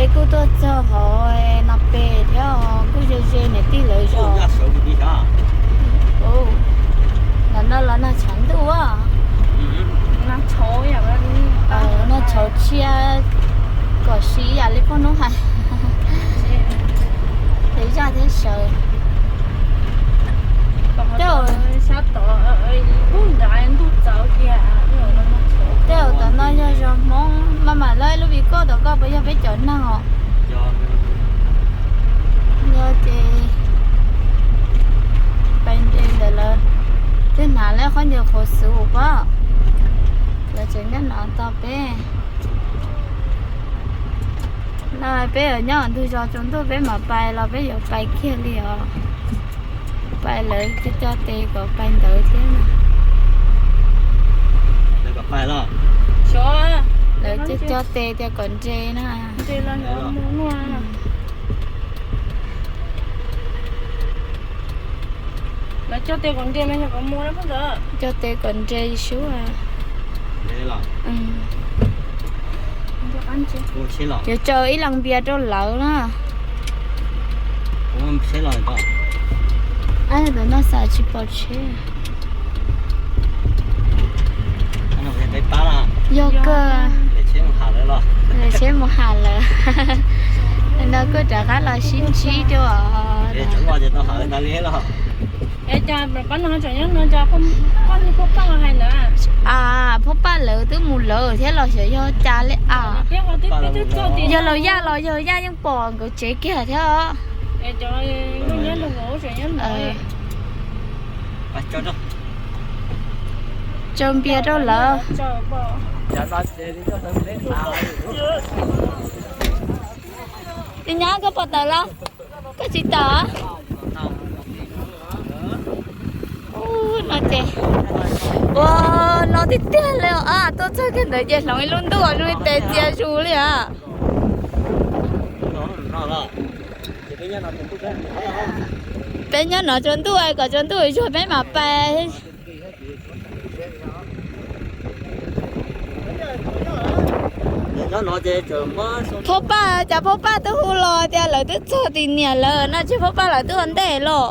Kuj tuaj txog hauv no pem thiab, kuj ze ze niam tij lawv zos. Ntawm no los nag tshav ntuj. Nag tshauv tshiab kom siv ib yam li poj hnub hais. Tej zaj thiab sawv. Tej zaum tom no yog zos Hmoob, maj mam lawv lub vim koj tom koj puas yog peb cov neeg os? Yog ces pais nres ntawm lawv twb hnav lawv qhov ncauj qhuav xwb pob. Lawv tseem nyob no tos peb. No peb yuav nyob ntug zos tsaus ntuj peb mam pais los peb yuav pais kiag li os. Pais lawv coj coj tes kom pais ntawd thiab na. Lawv coj coj tes tias kom nres na. Lawv coj tes kom nres sub. Yuav tsaws ib leeg npias rau lawv na. Tam no xav tsis pom tsheb. Yog kawg. Tsheb mus ham lawm. No kuj rov qab los sib ntsib dua. Phauj Paj lawv twb mus lawm thiab los xyov yog cas li as. Yog Laus Yaj los Yaj yeej pom nkawd tsev kiag thiab os. Tsaws npias rau lawv. Tus nyab koj pom tawm los? Koj tsis tawm? No ces, ua, no tiag tiag li os. Tuaj txog kiag ntawd ces hloov ib lub ntuj zoo li tes txias zus li os. Peb nyob no tsaus ntuj, kom tsaus ntuj zuag peb mam pais. Phauj Paj, cas Phauj Paj twb hu los tias lawv twb txog tim niam lawm no, tsis Phauj Paj lawv twb ua ntej los.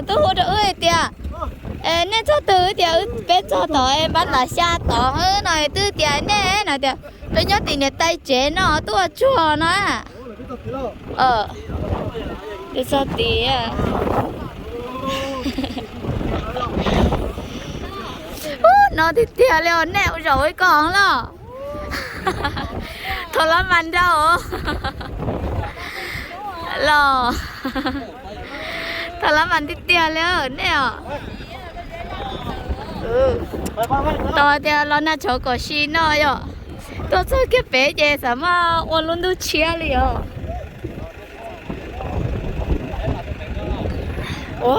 Twb hu rau wb tias, nej txog twg tias, peb txog tod npab ntav xya tod no twb tias nej no tias peb nyob tim niam tais tsev no tuaj tsuag no. Twb txog tid. Ub, no tiag tiag li os, nej ua zaum ib koj los. Thaum lab mas nrau los. Thaum lab mas tiag tiag li nej os. Tau tias los nag tshauv kom si no yom. Tuaj txog kiag pem ces xav mas ua lub ntuj tshiab li os. Ua,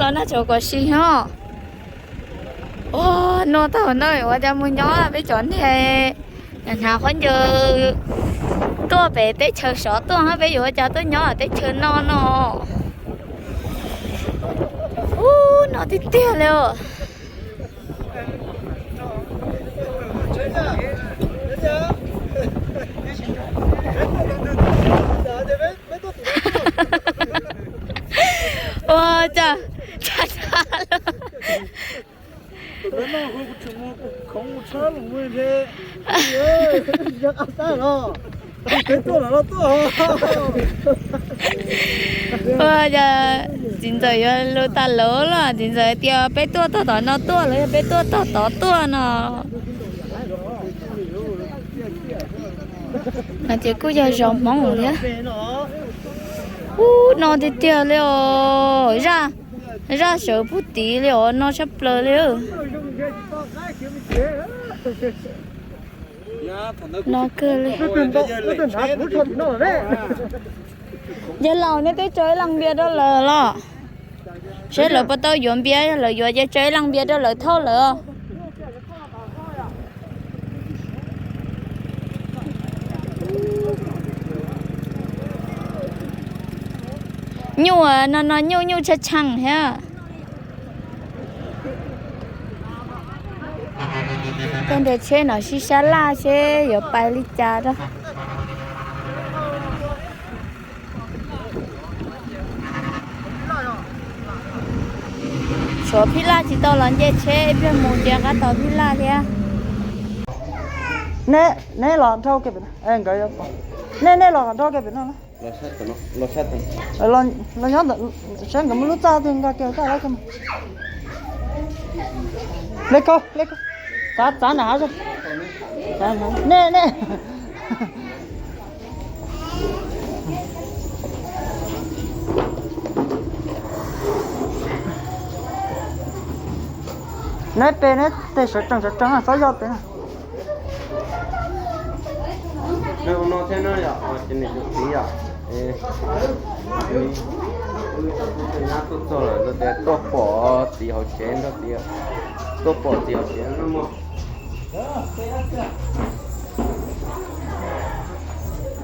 los nag tshauv kom si os. Ua, no tau na, ua cas mus nyob peb cov niag hnav khaub ncaws tuaj pem teb chaws sov tuaj, peb yuav ua cas tuaj nyob teb chaws no no. Ub, no tiag tiag li os. Ua cas, cas, cas lawm. Ua cas txiv ntxawm yuav lus tas lus los, txiv ntxawm tias peb tuaj tog tom no tuaj los yog peb tuaj tog tod tuaj no. No ces kuj yog zos Hmoob thiab. Ub, no tiag tiag li os, zaj, zaj sawv puag tid li os, no tshaj plaws li. No kawg li. Yawg laus, nej twb tso ib leeg npias rau lawv los? Saib lawv puas tau yuav npias, yog lawv yuav ces tso ib leeg npias rau lawv thauj lawv. Nyuj no no nyuj nyuj tshaj tsheej thiab. Tej nres tsheb no sib sab laj seb yuav pais li cas rau. Tshuav phij laj tsis tau los nce tsheb, ib pliag mus ces nqa tau phij laj thiab. Nej, nej los dhau kiag pem no, nkawd yuav pom. Nej, nej los dhau kiag pem no na. Los nyob ntawm, saib nkawd muaj lub txaj twg nqa kiag txaj lawm. Ple kau, ple kau. Txav, txav nram hav zoov. Nej, nej. Neb pem neb tej sawv tsees sawv tsees na, txhob yog pem na. Hnub no thiab no yom, ces nws tus txiv yom, wb nyab tuaj txog lawm no ces tuaj pom txiv hauv tsev nrog txiv, tuaj pom txiv hauv tsev no mog.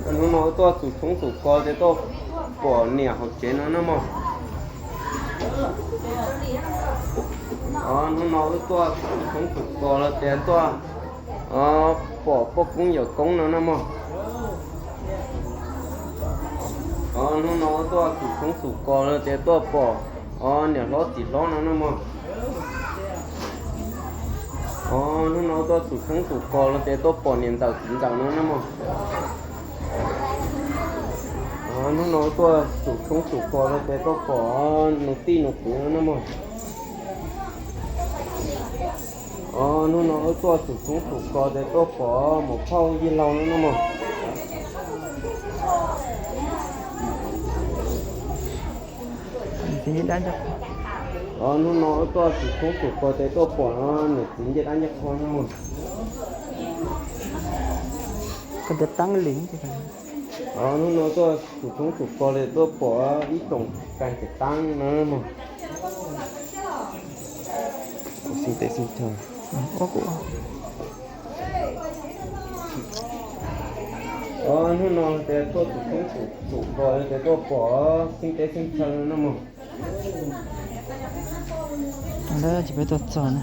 Hnub no wb tuaj txhum tshoob txhum kos ces tuaj pom niam hauv tsev no na mog. Hnub no wb tuaj txhum tshoob txhum kos los ces tuaj pom poj koob yawm koob no na mog. Hnub no wb tuaj txhum tshoob txhum kos los ces tuaj pom niam hlob txiv hlob no na mog. Hnub no wb tuaj txhum tshoob txhum kos los ces tuaj pom niam ntxawm txiv ntxawm no na mog. Hnub no wb tuaj txhum tshoob txhum kos los ces tuaj pom nus tij nus kwv no na mog. Hnub no wb tuaj txhum tshoob txhum kos ces tuaj pom muam phauj yij laug no na mog. Hnub no wb tuaj txhum tshoob txhum kos ces tuaj pom niam txiv ncej dab ncej qhua no mog. Hnub no tuaj txhum tshoob txhum kos ces tuaj pom ib tsoom kais tsev taab no mog. Hnub no ces tuaj txhum tshoob txhum kos ces tuaj pom xeeb teb xeeb chaw no mog. Lawv tsis peb tuaj txog na.